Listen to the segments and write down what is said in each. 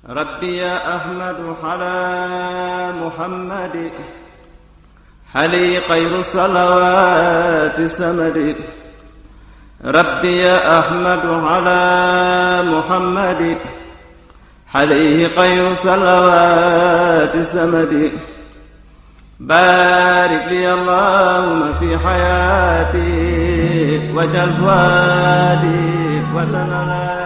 ربي يا أحمد على محمد حلي خير الصلوات سمد ربي يا أحمد على محمد حليه خير صلوات سمد بارك لي اللهم في حياتي وجل وادي وتنالي.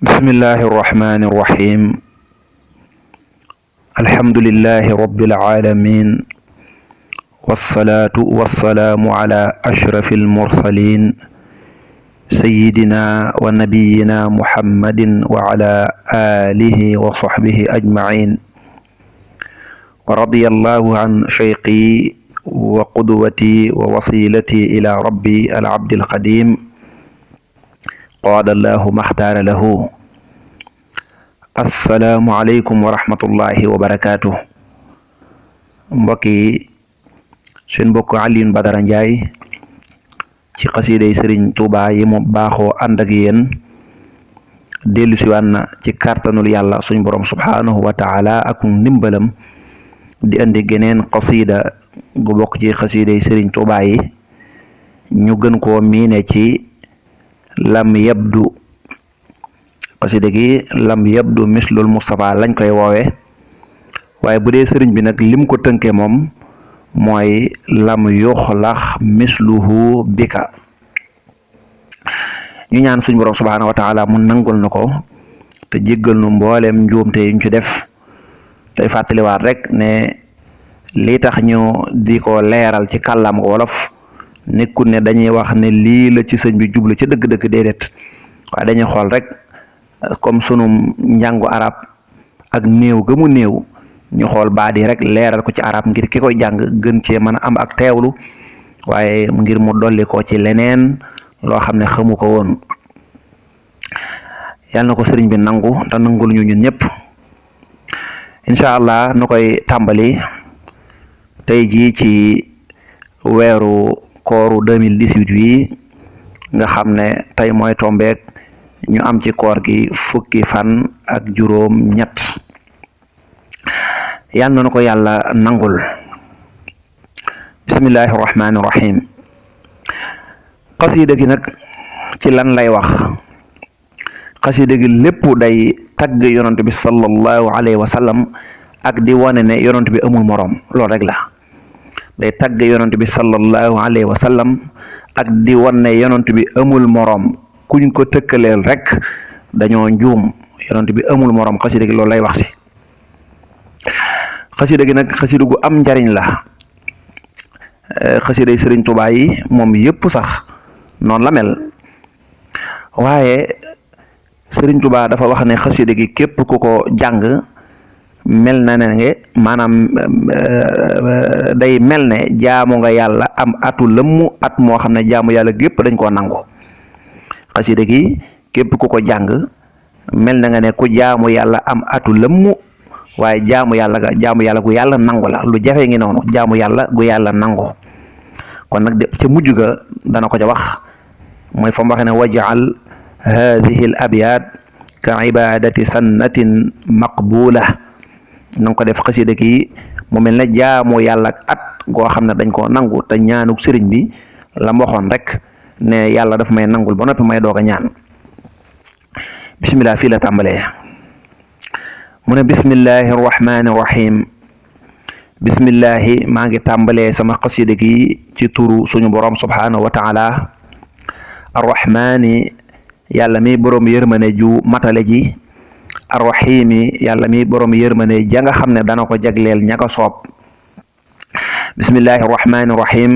بسم الله الرحمن الرحيم الحمد لله رب العالمين والصلاة والسلام على أشرف المرسلين سيدنا ونبينا محمد وعلى آله وصحبه أجمعين ورضي الله عن شيخي وقدوتي ووسيلتي إلى ربي العبد القديم قال الله ما اختار له. assalaamu aleykum wa rahmatullahi wa barakaatu. mbokk yi seen mbokk Alioune Badara Ndiaye ci xasiiday Sëriñ Tuubaa yi mu baaxoo ànd ak yéen dellu si waan na ci kàttanul yàlla suñ borom subhaanahu wa taala ak ndimbalam di andi geneen xasiida gu bokk ci xasiiday Sëriñ Tuubaa yi ñu gën koo miine ci lam yabdu. xasida gi lam yabdu mislul Mustafa lañ koy woowe waaye bu dee sëriñ bi nag lim ko tënke moom mooy lam yuxlax misluhu bika. ñu ñaan suñ borom subhaanahu wa taala mu nangul na ko te jéggal nu mbooleem njuumte yuñ ci def tey fàttaliwaat rek ne lii tax ñu di ko leeral ci kàllaam wolof nekkul ne dañuy wax ne lii la ci sëñ bi jublu ci dëgg-dëgg déedéet waaye dañuy xool rek comme sunu njàngu arab ak néew ga mu néew ñu xool baat yi rek leeral ko ci arab ngir ki koy jàng gën cee mën a am ak teewlu waaye ngir mu dolli ko ci leneen loo xam ne xamu ko woon. yal na ko sëriñ bi nangu te nangul ñu ñun ñëpp incha allah nu koy tàmbali tey jii ci weeru kooru 2018 wi nga xam ne tey mooy tombeek ñu am ci koor gi fukki fan ak juróom ñett yal na ko yàlla nangul. bismillahi rahmaani rahim. xasida gi nag ci lan lay wax? xasida gi lépp day tagg yonent bi sallallahu alayhi wa sallam ak di wane ne yonent bi amul moroom loolu rek la. day tagg yonent bi sallallahu alayhi wa sallam ak di wane ne yonent bi amul moroom kuñ ko tëkkaleel rek dañoo njuum. yonent bi amul moroom xasida gi loolu lay wax si. xasida gi nag xasida gu am njariñ la. xasiday Sëriñ Tuubaa yi moom yëpp sax noonu la mel waaye Sëriñ Tuubaa dafa wax ne xasida gi képp ku ko jàng mel na ne maanaam day mel ne jaamu nga yàlla am atu lëmm at moo xam ne jaamu yàlla gépp dañ koo nangu. xasida gi képp ku ko jàng mel na nga ne ku jaamu yàlla am atu lëmm waaye jaamu yàlla gu yàlla nangu la. lu jafe ngi noonu jaamu yàlla gu yàlla nangu. kon nag ca mujj ga dana ko ca wax mooy fa mu waxee ne waj'al haadihi al abyaat ka ibadati sannatin maqbula. na nga ko def xasida gi mu mel ne jaamu yàlla ak at goo xam ne dañ koo nangu te ñaanuk sëriñ bi la ma waxoon rek ne yàlla daf may nangul ba noppi may doog a ñaan. bismillah fii la tàmbalee mu ne bismillahi rahmaani rahim. bismillahi maa ngi tàmbalee sama xasida gi ci turu suñu borom subhaanahu wa taala arrahmaani yàlla mi borom yërmane ju matale ji arrahimi yàlla mi borom yërmane ja nga xam ne dana ko jagleel ña ko soob. bismillahi rahmaani rahim.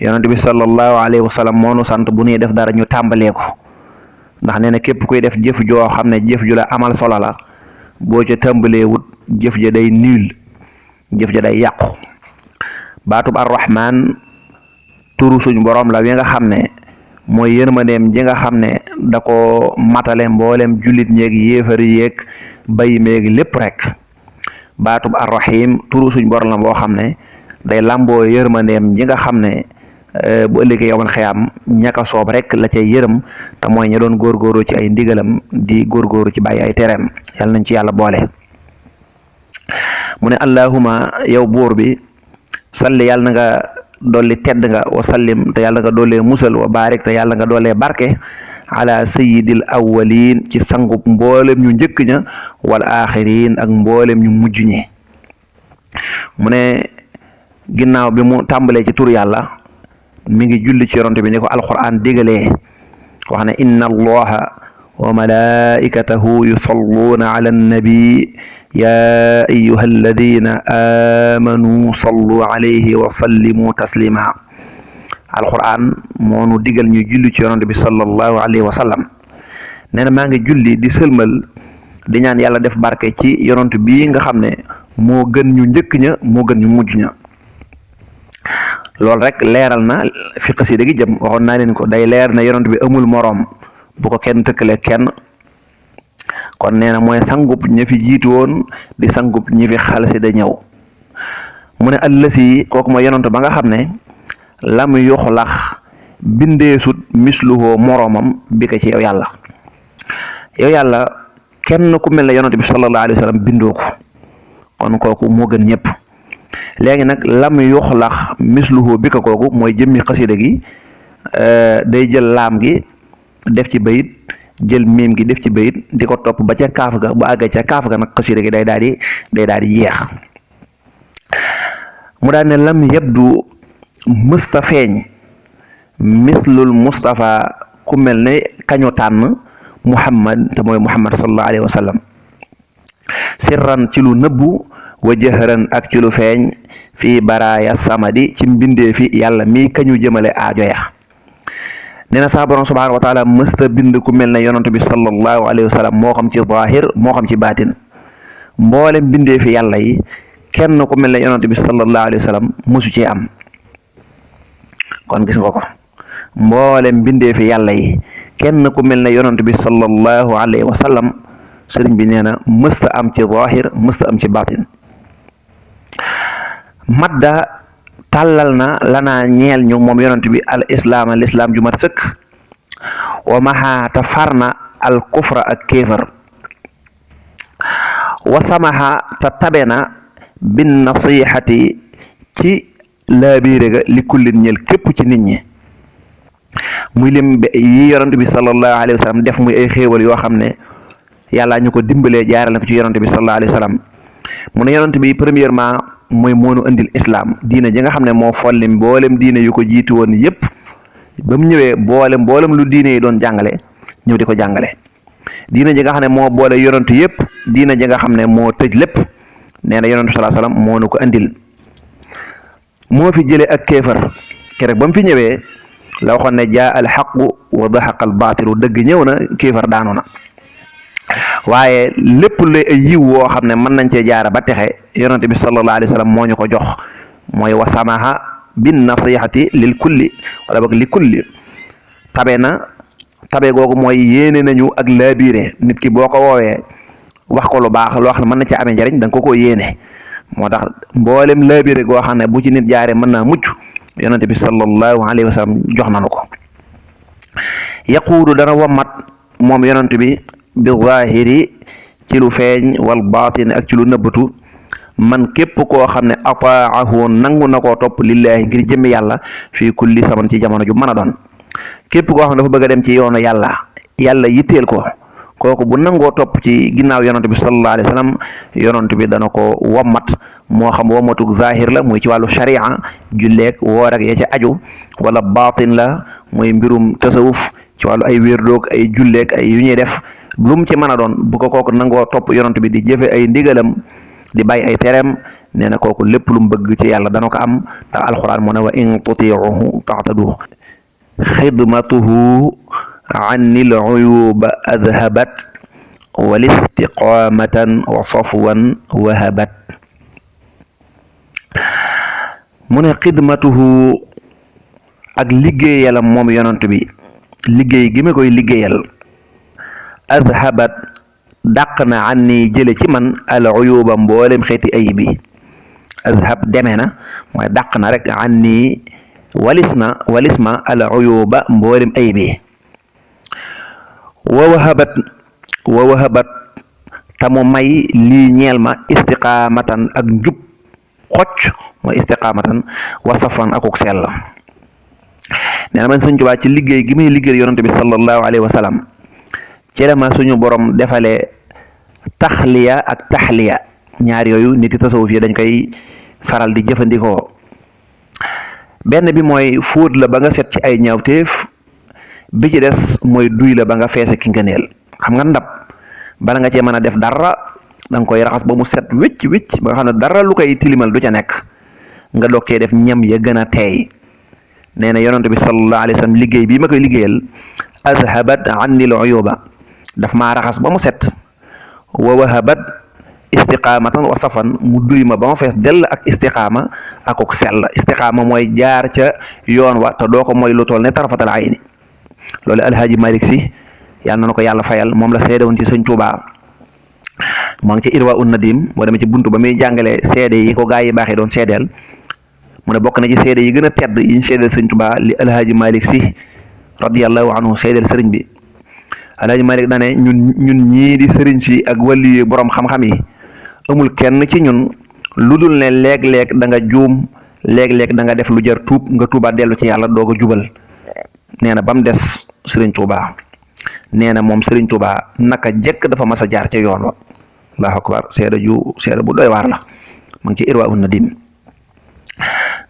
yonent bi sallallahu alayhi wa sallam moonu sant bu ñuy def dara ñu tàmbalee ko ndax nee na képp kuy def jëf joo xam ne jëf ju la amal solo la boo ca tàmbalee wut jëf ja day nul jëf ja day yàqu. baatub arrahman turu suñ borom la wi nga xam ne mooy yërmandeem ji nga xam ne da ko matale mboolem jullit ñeeg yéefari yeeg bay meeg lépp rek. baatub arrahim turu suñ borom la boo xam ne day làmboo yërmandeem ji nga xam ne bu ëllëgee yowmal xiyaam ñaka soob rek la cay yërëm te mooy ña doon góorgóoru ci ay ndigalam di góorgóoru ci bàyyi ay tereem yàlla nañ ci yàlla boole. mu ne allahuma yow buur bi salli yàlla na nga dolli tedd nga wa sallim te yàlla nga doolee musal wa barik te yàlla nga doolee barke ala sayyidil awwalin ci sangub mboolem ñu njëkk ña wal axirin ak mboolem ñu mujj ñi. mu ne ginnaaw bi mu tàmbalee ci tur yàlla mi ngi julli ci yonent bi ni ko alquran digalee wax ne inna allaha wa malaikatahu yusalluuna ala annabi ya ayyuha alladina amanu sallu alayhi wa sallimu taslima. alquran moo nu digal ñu julli ci yonent bi sallallahu alayhi wa sallam. nee na maa ngi julli di sëlmal di ñaan yàlla def barke ci yonent bii nga xam ne moo gën ñu njëkk ña moo gën ñu mujj ña. loolu rek leeral na fi xasida gi jëm waxoon naa leen ko day leer na yonent bi amul moroom bu ko kenn tëkkale kenn. kon nee na mooy sangub ñi fi jiitu woon di sangub ñi fi xalsida ñëw. mu ne allasi kooku mooy yonent ba nga xam ne lam yuxlax bindeesut misluhoo moroomam bi ko ci yow yàlla. yow yàlla kenn ku mel ne yonent bi sallallahu alayhi wa sallam bindoo ko kon kooku moo gën ñëpp. léegi nag lam yuxlax misluhoo bi ko kooku mooy jëmmi xasida gi day jël laam gi def ci bayit jël miim gi def ci bayit di ko topp ba ca kaaf ga bu àggee ca kaaf ga nag xasida gi day daal di jeex. mu daal ne lam yabdu mësta feeñ mislul Mustafa ku mel ne kañu tànn Muhammad te mooy Muhammad sallallahu alayhi wa sallam sirran ci lu nëbbu wa jëhëran ak ci lu feeñ fii baraaya samadi ci mbindee fi yàlla mi kañu jëmale aajo ya. nee na saa borom subhaanahu wa taala mësta bind ku mel ne yonent bi sallallahu alayhi wa sallam moo xam ci zaahir moo xam ci baatin mboolem bindee fi yàlla yi kenn ku mel ne yonent bi sallallahu alayhi wa sallam mësu cee am. kon gis nga ko mboolem bindee fi yàlla yi kenn ku mel ne yonent bi sallallahu alayhi wa sallam sëriñ bi nee na mësta am ci zaahir mësta am ci baatin. madda tàllal na lanaa ñeel ñu moom yonent bi al islaama lislaam ju mat sëkk wa maxaata farna al kufra ak kéefar wa samaha ta tabe na bin nasihati ci laabiire ga li kullin ñeel képp ci nit ñi. muy lim yi yonent bi sallallahu alayhi wa sallam def muy ay xéewal yoo xam ne yàlla ñu ko dimbalee jaaral na ko ci yonent bi sallallahu alayhi wa sallam. mu ne yonent bi premièrement mooy moonu indil islam diine ji nga xam ne moo folli mboolem diine yu ko jiitu woon yépp ba mu ñëwee mboolem lu diine yi doon jàngale ñëw di ko jàngale. diine ji nga xam ne moo boole yonentu yépp diine ji nga xam ne moo tëj lépp nee na yonentu sallallahu alayhi wa sallam moo nu ko indil. moo fi jëlee ak kéefar keroog ba mu fi ñëwee la waxoon ne jaa al xaqu wa dahaqa al baatilu dëgg ñëw na kéefar daanu na. waaye lépp lu ay yiw woo xam ne mën nañ cee jaara ba texe yonent bi sallallahu alayhi wa sallam moo ñu ko jox mooy wasamaha bin nasihati lil kulli wala boog li kulli tabe googu mooy yéene nañu ak laabiire nit ki boo ko woowee wax ko lu baax loo xam ne mën na ci amee njariñ da nga ko yéene. moo tax mboolem laabiire goo xam ne bu ci nit jaaree mën naa mucc yonent bi sallallahu alayhi wa sallam jox nañu ko. yaquudu dana wammat moom yonent bi bi zaahiri ci lu feeñ wal baatin ak ci lu nëbbatu man képp koo xam ne ataahu nangu na koo topp lillaahi ngir jëmmi yàlla fii kulli saman ci jamono ju mën a doon. képp koo xam ne dafa bëgg a dem ci yoonu yàlla yitteel ko kooku bu nangoo topp ci ginnaaw yonent bi sallallahu alayhi wa sallam yonent bi dana ko wommat moo xam wommatuk zahir la muy ci wàllu sharia julleeg woor ak ya ca aju wala baatin la muy mbirum tasawuf ci wàllu ay wérdoog ay julleeg ay yu ñuy def lu mu ci mën a doon bu ko kooku nangoo topp yonent bi di jëfe ay ndigalam di bàyyi ay tereem nee na kooku lépp lu mu bëgg ci yàlla dana ko am te alquran mu ne wa in tutiuhu tahtadu xidmatuhu anil uyuba adhabat wal istiqamatan wa safwan wahabat. mu ne xidmatuhu ak liggéeyalam moom yonent bi liggéey gi ma koy liggéeyal adhabat dàq na an ni jële ci man al uyuba mboolem xeeti ayib bi adhab demee na mooy dàq na rek an ni walis ma al uyuba mboolem ayib bi wa wahabat tamu may lii ñeel ma istiqaamatan ak njub xocc mooy istiqaamatan wasafan akuk sell nee na man Sëñ Tuubaa ci liggéey gi muy liggéey yonante bi sallallahu alayhi wa sallam ci la ma suñu borom defalee taxliya ak taxliya ñaar yooyu nit yi tasawuf yi dañ koy faral di jëfandikoo benn bi mooy fóot la ba nga set ci ay ñaawteef bi ci des mooy duy la ba nga feese ki ngëneel xam nga ndab bala nga cee mën a def dara da nga koy raxas ba mu set wicc wicc ba nga xam ne dara lu koy tilimal du ca nekk nga dokkee def ñam ya gën a teey nee na yonent bi sallallahu alayhi wa sallam liggéey bii ma koy liggéeyal azhabat anni l uyuba daf maa raxas ba mu set wa wahabat istiqaamatan wa safan mu duy ma ba ma fees dell ak istiqaama akuk sell istiqaama mooy jaar ca yoon wa te doo ko mooy lu toll ne tarafatal ayni loolu alhaaji Malick Si yàlla na ko yàlla fayal moom la seede woon ci Sëñ Tuubaa moo ngi ci irwa un nadim moo demee ci buntu ba muy jàngale seede yi ko gaa yi baaxee doon seedeel mu ne bokk na ci seede yi gën a tedd yi ñu seedeel Sëñ Tuubaa li alhaaji Malick Si radiyallahu anhu seedeel sëriñ bi alhaaji Malick dane ñun ñii di sëriñ si ak wàlli yi borom xam-xam yi amul kenn ci ñun lu dul ne léeg-léeg da nga juum léeg-léeg da nga def lu jar tuub nga tuubaat dellu ci yàlla doog a jubal nee na ba mu des Sëriñ Tuubaa nee na moom Sëriñ Tuubaa naka jekk dafa mas a jaar ca yoon wa allahu akbar seede bu doy waar la mu ngi ci irwa un nadim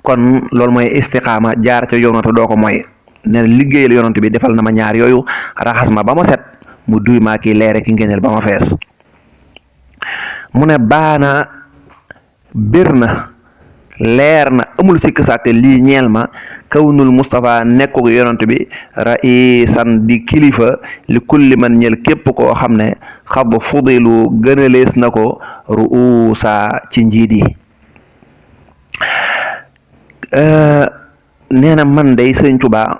kon loolu mooy istiqaama jaar ca yoon wa te doo ko mooy nee na liggéeyal yonent bi defal na ma ñaar yooyu raxas ma ba ma set mu duy maa kii leere ki ngéneel ba ma fees mu ne baana bir na leer na amul sikk sàkk lii ñeel ma kawnul Mustafa nekkuk yonent bi raisan di kilifa li kulli man ñel képp koo xam ne xab fudilu gënalees na ko ruusa ci njiit yi nee na man day Sëñ Tuubaa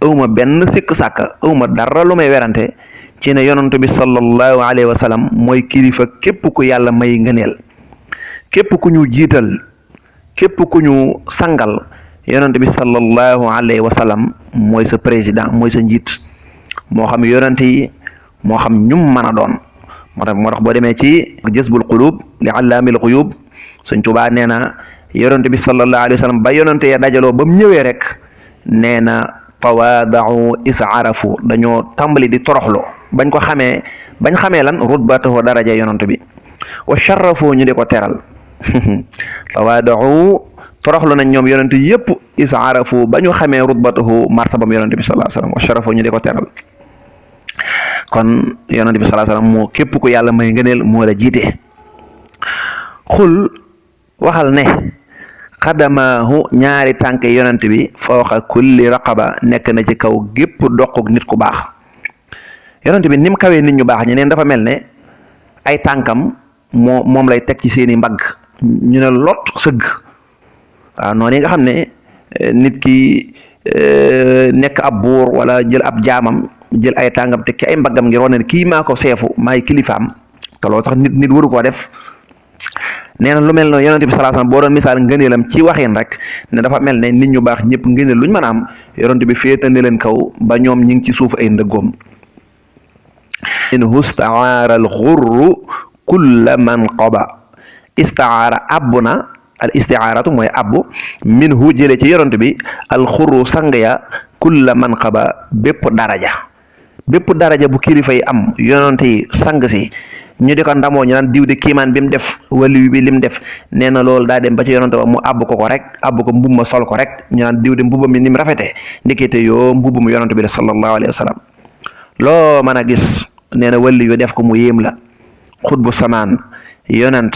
awma benn sikk sàkk awma dara lu may werante ci ne yonent bi sallallahu alayhi wa sallam mooy kilifa képp ku yàlla may ngëneel képp ku ñu jiital képp ku ñu sangal yonent bi sallallahu alayhi wa sallam mooy sa président mooy sa njiit moo xam yonent yi moo xam ñum mën a doon moo tax boo demee ci jazbul qulub li allaamil xuyub Sëñ Tuubaa nee na yonent bi sallallahu alayhi wa sallam ba yonent ya dajaloo ba mu ñëwee rek nee na tawaadau isaarafu dañoo tàmbali di toroxlu bañ xamee lan rutbatahu daraja yonent bi wa sharrafu ñu di ko teral tawaadau toroxlu nañ ñoom yonent yépp isaarafu ba ñu xamee rutbatahu martabam yonent bi sallallahu alayhi wasallam wa sharrafu ñu di ko teral kon yonent bi sallallahu alayhi wasallam moo képp ku yàlla may ngëneel moo la jiite xul waxal ne xadamaahu ñaari tànk yonent bi fawqa kulli raqaba nekk na ci kaw gépp doquk nit ku baax yonent bi ni mu kawee nit ñu baax ñi neen dafa mel ne ay tànkam moom lay teg ci seeni mbagg ñu ne lot sëgg waaw noonu yi nga xam ne nit ki nekk ab buur wala jël ab jaamam jël ay tàngam teg ci ay mbaggam ngir wane ne kii maa ko seefu maay kilifaam te loolu sax nit waru koo def nee na lu mel noonu yonent bi sallallahu alayhi wasallam boo doon misaal ngëneelam ci waxin rek ne dafa mel ne nit ñu baax ñëpp ngëneel luñ mën a am yonent bi féetandi leen kaw ba ñoom ñi ngi ci suuf ay ndëggoom in hustaara al xurru kulla man qoba istaara abbu na al istiaaratu mooy abbu min hu jële ci yonent bi al xurru sang ya kulla man qoba bépp daraja bu kilifa yi am yonent yi sang si ñu di ko ndamoo ñu naan diw de kiimaan bi mu def waliyu bi lim def nee na loolu daa dem ba ci yonante ba mu àbb ko rek àbb ko mbub ma sol ko rek ñu naan diw de mbubam mi ni mu rafetee ndekete yoo mbubu mu yonante bi la sallallahu alayhi wa sallam loo mën a gis nee na waliyu def ko mu yéem la xutbu samaan yonant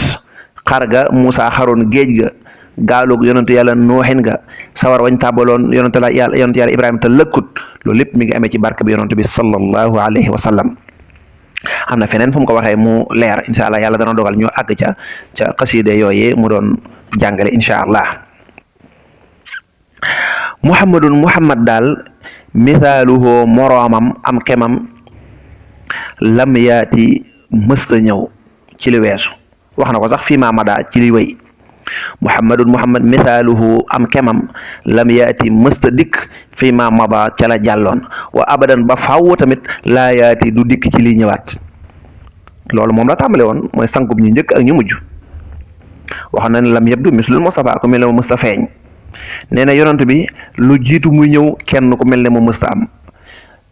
xar ga Muusa xaroon géej ga gaalug yonantu yàlla nooxin ga sawar wañ tàbbaloon yonantu yàlla Ibrahima te lëkkut loolu lépp mi ngi amee ci barke bi yonante bi sallallahu alayhi wa sallam am na feneen fu mu ko waxee mu leer incha allah yàlla dana dogal ñu àgg ca xasiide yooyee mu doon jàngale incha allah muhammad daal misaaluhu moroomam am kemam lam yaati mësta ñëw ci li weesu wax na ko sax fii maamada ci li wéy muhammad misaaluhu am kemam lam yaati mësta dikk fii ma mada ca la jàlloon wa abadan ba fàww tamit laa yaati du dikk ci liy ñëwaat. loolu moom la tàmbale woon mooy sankub ñu njëkk ak ñu mujj. wax na ne lam yabdu mislul Mustafa ku mel ne mu mësta feeñ. nee na yonent bi lu jiitu muy ñëw kenn ku mel ne mu mësta am.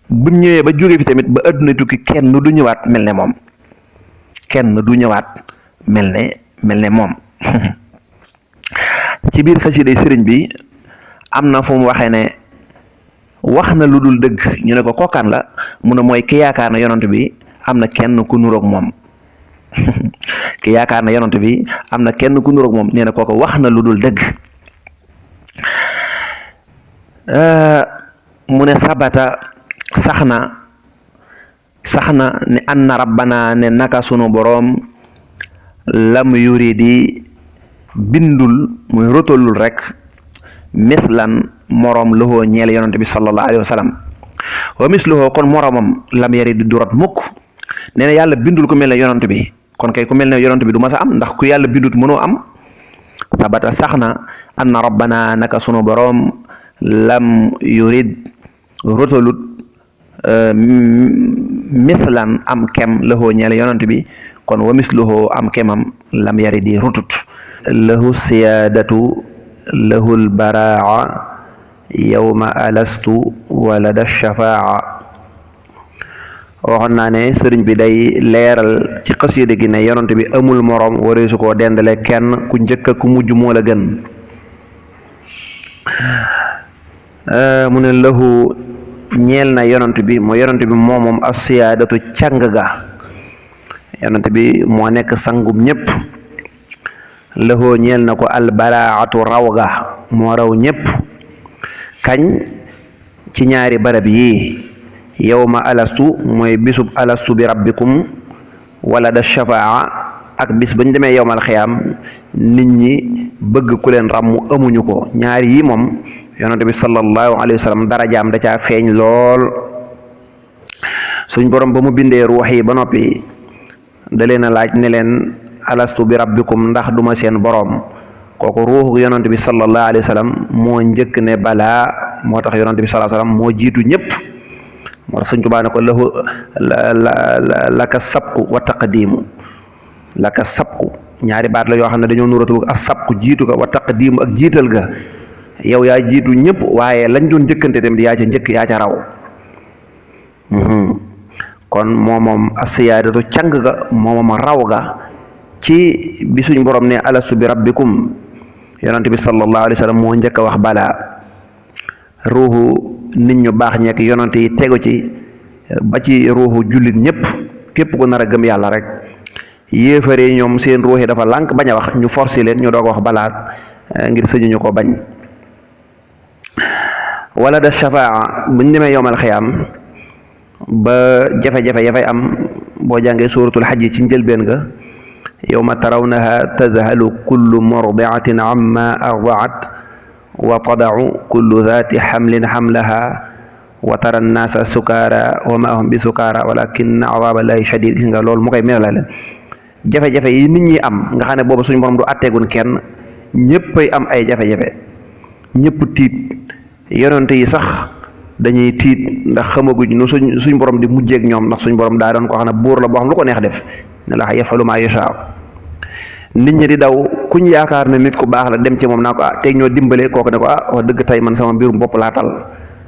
bu ñëwee ba jóge fi tamit ba àdduna tukki kenn du ñëwaat mel ne moom. kenn du ñëwaat mel ne moom. ci biir xasida sëriñ bi am na fu mu waxee ne wax na lu dul dëgg ñu ne ko kookaan la mu ne mooy ki yaakaar na yonent bi am na kenn ku nuroog moom. ki yaakaar na yonent bi am na kenn ku nuroog moom nee na kooko wax na lu dul dëgg. mu ne sabata sax na ne anna rabbana ne naka sunu boroom lam yuridi bindul muy rotalul rek mislan moroom loxoo ñeel yonent bi sallallahu alayhi wa sallam wa misluhu kon moroomam lam yaridi du rot mukk. nee na yàlla bindul ku mel ne yonent bi kon kay ku mel ne yonent bi du ma sa am ndax ku yàlla bindut mënoo am. sabata sax na anna rabbana naka sunu boroom lam yurid rotalut mislan am kem lahoo ñeel yonent bi kon wa misluhu am kemam lam yari di rutut. lahu siyaadatu lahul baraa yawma alastu walada shafaa. waxoon naa ne sëriñ bi day leeral ci xasida gi ne yonent bi amul moroom wareesu koo dendale kenn ku njëkk ku mujj moo la gën. mu ne lahu ñeel na yonent bi moom asiyaadatu càng ga yonent bi moo nekk sangum ñépp. lahu ñeel na ko albaraatu raw ga moo raw ñépp. kañ ci ñaari barab yi yawma alastu mooy bisub alastu bi rabbikum wala da shafaa ak bis bañ demee yawmal xiyaam nit ñi bëgg ku leen ràmm amuñu ko. ñaari yi moom yonent bi sallallahu alayhi wa sallam darajaam da caa feeñ lool. suñ borom ba mu bindee ruux yi ba noppi da leen a laaj ne leen alastu bi rabbikum ndax duma seen borom. kooku ruuxu yonent bi sallallahu alayhi wa sallam moo njëkk ne balaa moo tax yonent bi sallallahu alayhi wa sallam moo jiitu ñëpp. moo tax Sëñ Tuubaa ne ko lahu laka sabku wa taqdiimu laka sabku ñaari baat la yoo xam ne dañoo nuratul ak sabku jiitu ga wa taqdiimu ak jiital ga. yow yaa jiitu ñëpp waaye lañ doon njëkkante tamit yaa ca njëkk yaa ca raw. kon moom asiyaadatu càng ga moom raw ga ci bi suñ borom ne alastu bi rabbikum yonent bi sallallahu alayhi wa sallam moo njëkk a wax balaa. ruuxu nit ñu baax ñekk yonent yi tegu ci ba ci ruuxu jullit ñëpp képp ku nar a gëm yàlla rek. yéefare ñoom seen ruux yi dafa lànk bañ a wax ñu forcé leen ñu doog wax balaa ngir sëñuñu ko bañ. wala da shafaa buñ demee yowmal xiyaam ba jafe-jafe ya fay am boo jàngee suuratul xajj ci njëlbeen ga yowma tarawnaha tadhalu kullu murdiatin amma ardaat wa tadau kullu dhati xamlin xamlaha wa tara nnaasa sukaara wa ma hum bi sukaara walakinna adaba llahi shadid. gis nga loolu mu koy mel la leen jafe-jafe yi nit ñi am nga xam ne boobu suñu borom du atteegun kenn ñëppay am ay jafe-jafe ñëpp tiit. yonent yi sax dañuy tiit ndax xamaguñ nu suñ borom di mujjeeg ñoom ndax suñ borom daa doon ko xam ne buur la boo xam lu ko neex def ne la yafalu maa yashaa. nit ñi di daw kuñ yaakaar ne nit ku baax la dem ci moom naa ko tey ñoo dimbale kooku ne ko wax dëgg tey man sama mbirum bopp laa tal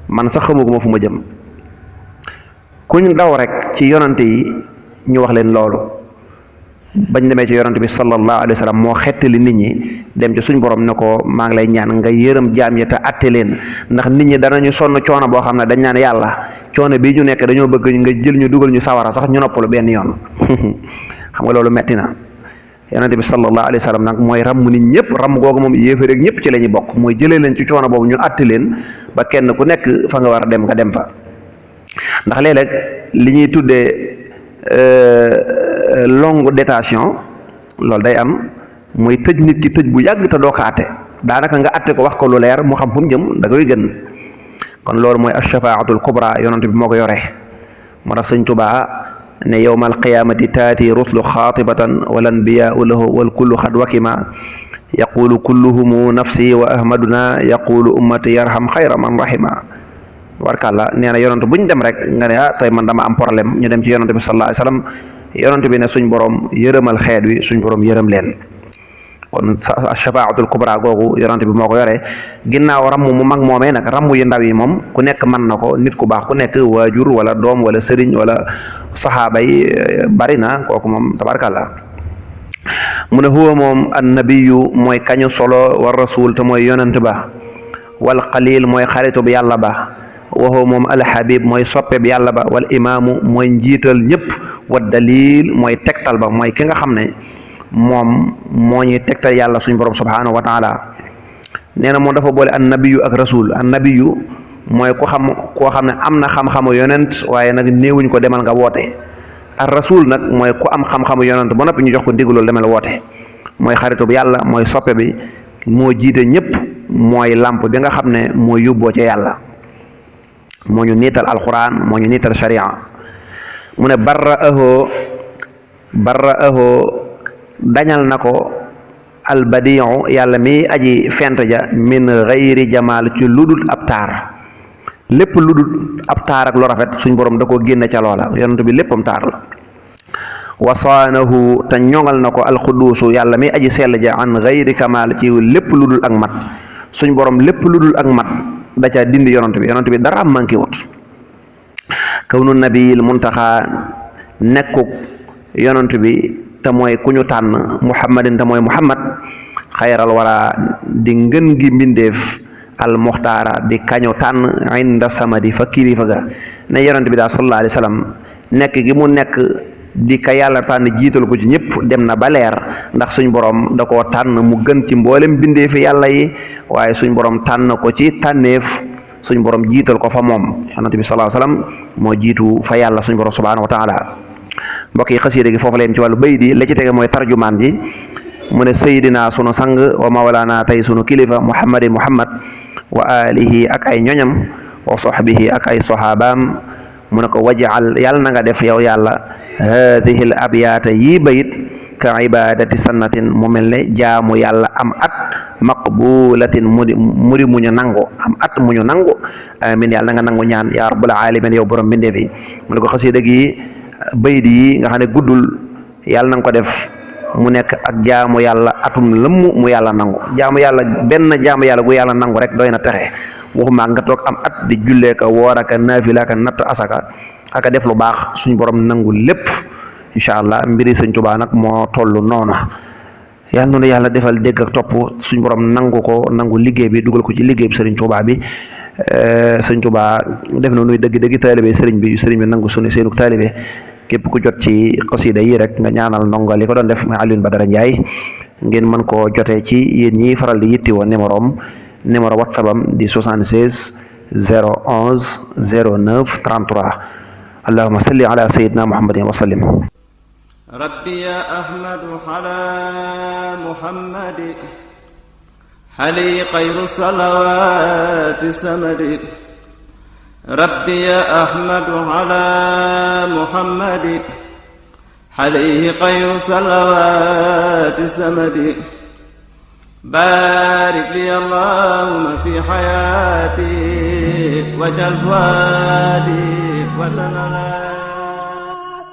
man sax xamaguma fu ma jëm. kuñ daw rek ci yonent yi ñu wax leen loolu bañ demee ci yonent bi sallallahu alayhi wa sallam moo xettali nit ñi dem ci suñ borom ne ko maa ngi lay ñaan nga yërëm jaam ya te atte leen ndax nit ñi danañu sonn coono boo xam ne dañ naan yàlla coono bii ñu nekk dañoo bëgg nga jël ñu dugal ñu sawara sax ñu noppalu benn yoon. xam nga loolu metti na. yonent bi sallallahu alayhi wa sallam nag mooy ramm nit ñëpp ramm googu moom yéefar ak ñëpp ci la ñuy bokk mooy jëlee leen ci coono boobu ñu atte leen ba kenn ku nekk fa nga war a dem nga dem fa. ndax léeg-léeg li ñuy tuddee longue détention loolu day am mooy tëj nit ki tëj bu yàgg te doo ko atte daanaka nga atte ko wax ko lu leer mu xam fu mu jëm da koy gën. kon loolu mooy ashafaatul kubra yonent bi moo ko yore. moo tax Sëñ Tuubaa ne yowmal qiyaamati taati ruslu xaatibatan wal anbiyaau lahu wal kullu xad wakima yaqulu kulluhumu nafsi wa ahmaduna yaqulu ummati yarham xayra man rahima. warkàlla nee na yonent bu ñu dem rek nga ne tey man dama am problème ñu dem ci yonent bi sallallahu alayhi wasallam yonent bi ne suñ borom yërëmal xeet wi suñ borom yërëm leen. kon shafaatul kubra googu yonent bi moo ko yore ginnaaw ramm mu mag moomee nag ramm yu ndaw yi moom ku nekk mën na ko nit ku baax ku nekk waajur wala doom wala sëriñ wala saxaaba yi bari na kooku moom tabarkàlla. mu ne huwa moom annabiyu mooy kañu solo war rasul te mooy yonent ba wal xalil mooy xaritu bi yàlla ba wa huwa moom alxabib mooy soppe bi yàlla ba wal imaamu mooy njiital ñëpp wa dalil mooy tegtal ba mooy ki nga xam ne moom moo ñuy tegtal yàlla suñ borom subhanahu wa taala. nee na moom dafa boole annabiyu ak rasul annabiyu mooy koo xam ne am na xam-xamu yonent waaye nag néewuñ ko demal nga woote. ar rasul nag mooy ku am xam-xamu yonent ba noppi ñu jox ko ndigalul demal woote mooy xaritu bi yàlla mooy soppe bi moo jiite ñëpp mooy làmp bi nga xam ne moo yóbboo ca yàlla moo ñu niital alquran moo ñu niital sharia. mu ne barra ahoo dañal na ko albadiu yàlla mi aji fent ja min gayri jamaal ci ludul ab taar lépp ludul ab taar ak lu rafet suñ borom da koo génne ca loola yonent bi léppam taar la. wasaanahu te ñoŋal na ko alxuduusu yàlla mi aji sell ja an gayri kamaal ci lépp ludul ak mat suñ borom lépp ludul ak mat da ca dindi yonent bi dara am manqué wut. kawnu nabiyil muntaxa nekkuk yonent bi te mooy ku ñu tànn muhammadin te mooy muhammad xayral wara di ngën gi mbindeef al muxtaara di kañu tànn inda samadi fa kilifa ga ne yonent bi daal sallallahu alayhi wa sallam nekk gi mu nekk di ka yàlla tànn jiital ko ci ñëpp dem na ba leer ndax suñ borom da koo tànn mu gën ci mboolem mbindeefi yàlla yi waaye suñ borom tànn ko ci tànneef suñ borom jiital ko fa moom yonent bi sallallahu alayhi wa sallam moo jiitu fa yàlla suñ borom subhanahu wa taala. mbokk yi xasiida gi foofu leen ci wàllu bay di la ci tege mooy tarjumaan ji mu ne sayidina sunu sang wa mawlana tey sunu kilifa muhammad wa alihi ak ay ñoñam wa sahbihi ak ay sahabaam mu ne ko wajal yàlla na nga def yow yàlla hadihi l abyaata yii bayit ka ibadati sannatin mu mel ne jaamu yàlla am at maqbulatin muri mu ñu nangu am at mu ñu nangu amin yàlla na nga nangu ñaan ya rabbul alamin yow borom mbindeef yi mu ne ko xasiida gi bayit yi nga xam ne guddul yàlla na nga ko def mu nekk ak jaamu yàlla atum lëmm mu yàlla nangu jaamu yàlla benn jaamu yàlla gu yàlla nangu rek doy na texe waxuma nga toog am at di jullee ka woor aka naafila aka natt asaka aka def lu baax suñ borom nangu lépp incha allah mbiri sëñ Tuubaa nag moo toll noonu yàlla noonu yàlla defal dégg ak topp suñ borom nangu ko nangu liggéey bi dugal ko ci liggéey bi sëriñ Tuubaa bi sëñ Tuubaa def na nuy dëgg taalibe sëriñ bi nangu seenuk taalibe képp ku jot ci xasida yi rek nga ñaanal ndongo li ko doon def Alioune Badara Ndiaye ngeen mën koo jotee ci yéen ñi faral di yittewoo numéro whatsapp am di 76 011 09 33 allahumma salli ala sayyidina muhammadin wa sallim. rabbi ya ahmadu ala muhammadi hali xayru salawaati samadi rabbi ya ahmadu ala muhammadi alayhi xayru salawaati samadi baarik li allahumma fi xayaati wajal waadi wa tanala